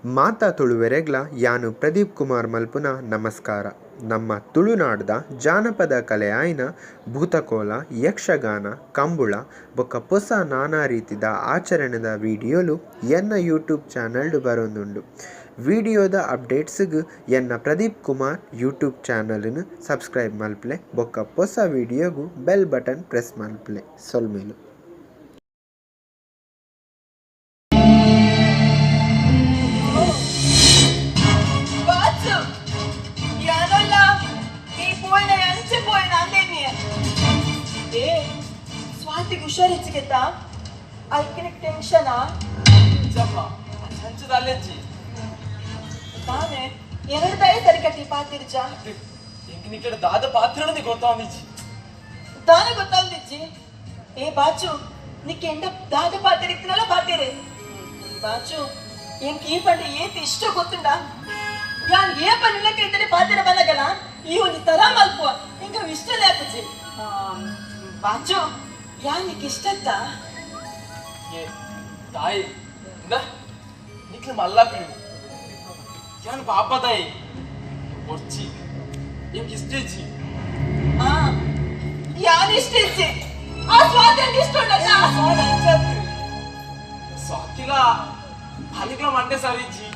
ಮಾತ ತುಳುವೆರೆಗ್ಲ ಯಾನ್ ಪ್ರದೀಪ್ ಕುಮಾರ್ ಮಲ್ಪುನ ನಮಸ್ಕಾರ. ನಮ್ಮ ತುಳುನಾಡ್ದ ಜಾನಪದ ಕಲೆ ಆಯಿನ ಭೂತಕೋಲ, ಯಕ್ಷಗಾನ, ಕಂಬುಳ ಬೊಕ್ಕ ಪೊಸ ನಾನಾ ರೀತಿದ ಆಚರಣೆದ ವಿಡಿಯೋಲು ಎನ್ನ ಯೂಟ್ಯೂಬ್ ಚಾನೆಲ್ಡ್ ಬರೊಂದುಂಡು. ವಿಡಿಯೋದ ಅಪ್ಡೇಟ್ಸ್ಗ್ ಎನ್ನ ಪ್ರದೀಪ್ ಕುಮಾರ್ ಯೂಟ್ಯೂಬ್ ಚಾನೆಲ್ನ್ ಸಬ್ಸ್ಕ್ರೈಬ್ ಮಲ್ಪುಲೆ ಬೊಕ್ಕ ಪೊಸ ವಿಡಿಯೋಗು ಬೆಲ್ ಬಟನ್ ಪ್ರೆಸ್ ಮಲ್ಪುಲೆ. ಸೊಲ್ಮೆಲು. ಬಾಚು ಯಾನಲ್ಲ ಈ ಪೋಯಿನ ಅಂಚೆ ಪೋಯಿನ ಅಂದೇನಿ. ಏ ಸ್ವಾತಿಗೆ ಹುಷಾರ್ ಹೆಚ್ಚಿಗೆತ್ತ ಐಕಿನ ಟೆನ್ಷನಾ? ಜಪ್ಪ ಹಂಚದ ಅಲ್ಲೆಜ್ಜಿ. ತಾನೆ ಎರಡು ತಾಯಿ ಸರಿ ಕಟ್ಟಿ ಪಾತಿರ್ಜ. ಎಂಕ್ ನಿಕ್ಲೆಡ ದಾದ ಪಾತ್ರನದಿ ಗೊತ್ತಾಂದಿಜ್ಜಿ. ತಾನೆ ಗೊತ್ತಾಲ್ದಿಜ್ಜಿ. ಏ ಬಾಚು, ನಿಕ್ಕೆ ಎಂಡ ದಾದ ಪಾತಿರಿತ್ತಿನಲ್ಲ ಪಾತಿರೆ. ಬಾಚು, ಎಂಕ್ ಈ ಪಂಡ ಏತ್ ಇಷ್ಟ ಗೊತ್ತುಂಡ? ಯಾನ್ ಏ ಪನ್ನಿಲ್ಲ ಕೇಳ್ತೇನೆ. ಪಾತಿರ ಬನ್ನಗಲ ಈ ಒಂದು ತರ ಮಲ್ಪುವ ಇಂಕ ಇಷ್ಟಲೇ ಆಪುಜಿ. ಬಾಚು, ಯಾನ್ ನಿಕ್ ಇಷ್ಟತ್ತ? ಏ ತಾಯಿ, ಇಂದ ನಿಕ್ಲೆ ಮಲ್ಲಾಕುಲು, ಯಾನ್ ಪಾಪ ತಾಯಿ ಒರ್ಚಿ, ಎಂಕ್ ಇಷ್ಟ ಇಜ್ಜಿ. ಆ, ಯಾನ್ ಇಷ್ಟ ಇಜ್ಜಿ? ಆ ಸ್ವಾತಿ ಇಷ್ಟ ಉಂಡಲ್ಲ. ಸ್ವಾತಿಲ ಅಲಿಗ್ಲ ಮಂಡೆ ಸರಿ ಇಜ್ಜಿ.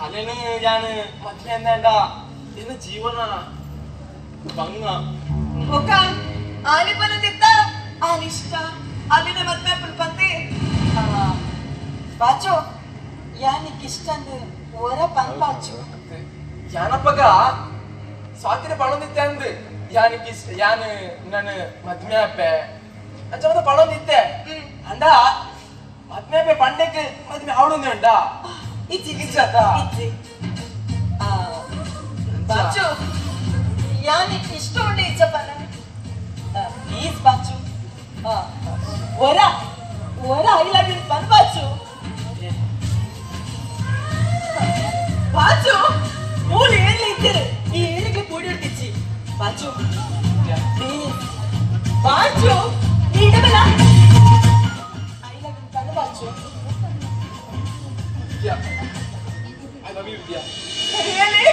ಅಲೆನು ಯಾನ್ ಮದ್ವೆ ಅಂದಾಂಡ ಎನ್ನ ಜೀವನ ಬಂಗ. ಒಕ್ಕ ಆಲಿ ಪನದಿತ್ತ ಆಲಿಷ್ಟ ಅಲ್ಲಿನ ಮದ್ವೆ ಪಂತಿ. ಬಾಚು, ಯಾನಿಕ್ ಇಷ್ಟ ಅಂದ್ ಒರ ಪನ್ ಬಾಚು. ಯಾನಪ್ಪಗ ಸ್ವಾತಿನ ಪಣೊಂದಿತ್ತೆ ಅಂದ್ ಯಾನಿಕ್ ಇಷ್ಟ, ಯಾನ್ ನಾನು ಮದ್ವೆ ಅಪ್ಪೆ ಅಂಚ ಮತ್ತೆ ಪಣೊಂದಿತ್ತೆ. ಅಂಡ ಮದ್ವೆ ಅಪ್ಪೆ ಪಂಡೆಕ್ ಮದ್ವೆ ಆವಡೊಂದೆ ಉಂಡ? ಇಜ್ಜಿ. ಇಜ್ಜತ್ತ? ಇಜ್ಜಿ. ಆ, ಬಾಚು, ಯಾನಿಕ್ ಇಷ್ಟ ಉಂಡು ಇಜ್ಜಪ್ಪನ? ಪ್ಲೀಸ್ ಬಾಚು, ಒರ ಒರ I love you ಪನ್ ಬಾಚು. ಬಾಚು, ಮೂಲು ಏರ್ಲಿ ಇದ್ದೀರಿ, ಈ ಏರಿಗೆ ಕೂಡಿ ಇಡ್ತಿಚ್ಚಿ ಬಾಚು. ಪ್ಲೀಸ್ ಬಾಚು, ನೀಡಬಲ್ಲ I love you ಪನ್ Bachu. Vidya, I love you Vidya. Really?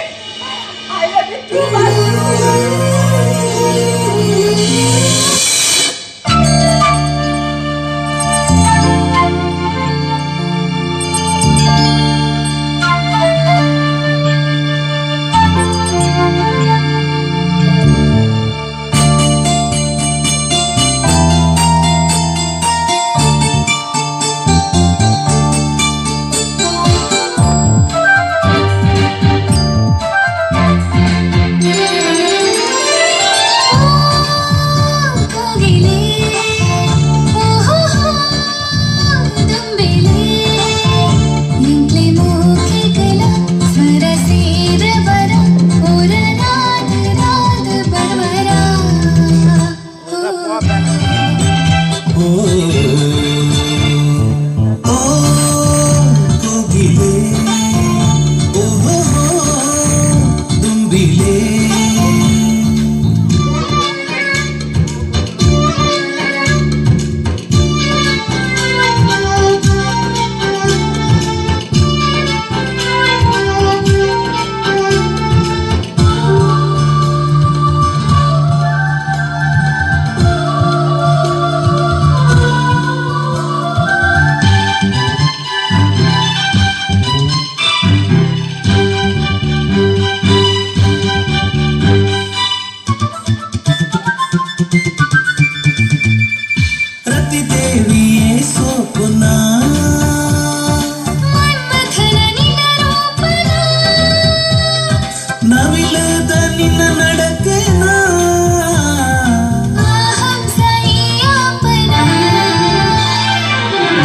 I love you too, Bachu. ಕೋಗಿಲೆ ಓಹೋ ದುಂಬಿಲೆ ನಿಂಕ್ಲೆ ಮೋಖಿಕಲ ಸ್ವರ ಸೇರವರ ಓರ ರಾಧ ರಾಧ ಬಡವರ. ಓ ಓ ಕೋಗಿಲೆ ಓಹೋ ದುಂಬಿಲೆ. ರತಿದೇವಿಯೇ ಸೋಪುನ ಮನ್ಮಥನ ನಿನ್ನ ರೂಪನ ನವಿಲದ ನಿನ್ನ ನಡಕೆನ ಹಂಸ ಈ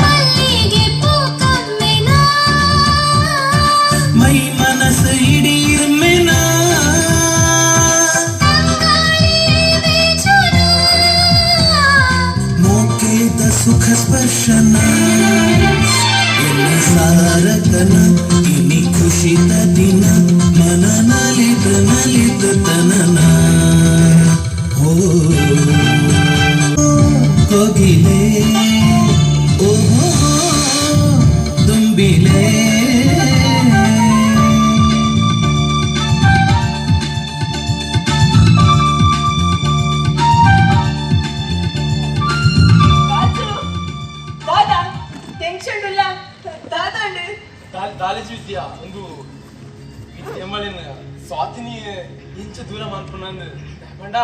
ಮಲ್ಲಿಗೆ ಪೂಕಮ್ಮೆನ ಮೈ ಮನಸ್ಸು ಇಡೀರ್ಮೆನ ತಂಗಾಳಿ ಬೇಚುನ ಮೋಕೇದ ಸುಖ ಸ್ಪರ್ಶನ ಎನ್ನ ಸಾರತನ ಇನಿ ಖುಷಿತ ದಿನ ಮನ ನಲಿದ ನಲಿದ ತನನ. ಓ ಕೋಗಿಲೆ ಓಹೋ ದುಂಬಿಲೆ. ದಾಲೇಜ್ ವಿದ್ಯಾ ಒಂದು ವಿದ್ಯೆ ಮಳಿನ ಸ್ವಾತಿನಿ ಇಂಚ ದೂರ ಮನ್ಪುನಂದು ಪಂಡ.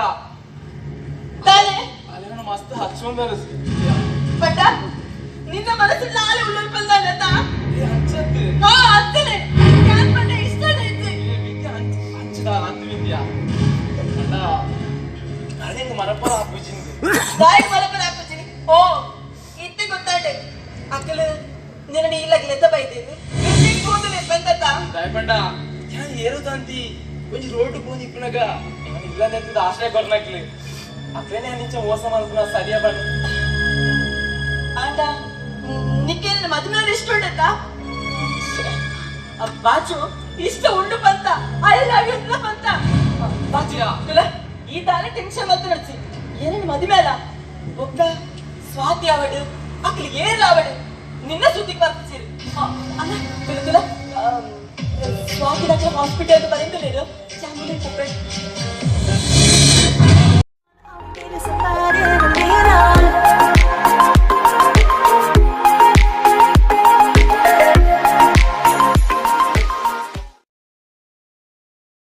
ದಾಲೆ? ಅಲ್ಲೇನ ಮಸ್ತ್ ಹಚ್ಚೊಂದಾರ ವಿದ್ಯಾ. ಪಂಡ ನಿನ್ನ ಮನಸ್ಸು ನಾಳೆ ಉಳ್ಳೋರ್ ಬಂದಾನತ್ತ? ಏ, ಹಚ್ಚತ್ತು. ಹಾ, ಅತ್ತನೆ ಯಾನ್ ಪಂಡ ಇಷ್ಟ ಐತಿ. ಏ ವಿದ್ಯಾ, ಹಂಚ್ ಹಚ್ಚದ ಅಂತ ವಿದ್ಯಾ. ಪಂಡ ಅಳೆಂಗ್ ಮರಪರ ಹಾಕುಜಿಂದು. ದಾಯಿ ಮರಪರ ಹಾಕುಜಿನಿ? ಓ, ಇತ್ತೆ ಗೊತ್ತಾಂಡೆ. ಅಕ್ಕಲು ನಿನ್ನ ಇಲ್ಲಗ್ಲೆತ್ತ ಬೈದೇನು ಇಲ್ಲಿ ಕೂದಲೆ ಬಂದತ್ತ? ದಾಯಪಂಡ ಯಾನ್ ಏರುದಂತಿ ಒಂಜಿ ರೋಡ್ ಪೋದು ಇಪ್ಪುನಗ ಯಾನ್ ಇಲ್ಲದಂತದ ಆಶ್ರಯ ಕೊರ್ನಕ್ಲಿ ಅಕ್ಲೇನೆ ನಿಂಚ ಮೋಸ ಮಲ್ಪುನ ಸರಿಯ ಬಣ್ಣ. ಆಂಡ ನಿಕ್ಕೇನ ಮದುವೆ ಇಷ್ಟ ಉಂಡತ್ತ? ಬಾಚು, ಇಷ್ಟ ಉಂಡು ಬಂತ. I love you ಬಂತ ಬಾಚು. ಕುಲ ಈ ದಾನೆ ಟೆನ್ಷನ್ ಮಲ್ತು ನಡ್ಸಿ ಏನೇನು ಮದುವೆ ಅಲ್ಲ ಒಬ್ಬ ಸ್ವಾತಿ ಅವಡು ಅಕ್ಲಿ ಏರ್ಲ ಅವಡು ನಿನ್ನ ಸುದ್ದಿಗೆ ಬರ್ತಿಸಿರು ಅಲ್ಲ. ಕುಲ ಕುಲ, ಸ್ವಾತಿ ಡಾಕ್ಟರ್ ಹಾಸ್ಪಿಟಲ್ ಬರಿಂದಲೇರು ಚಾಮುಂಡಿ ಪಪ್ಪೆ.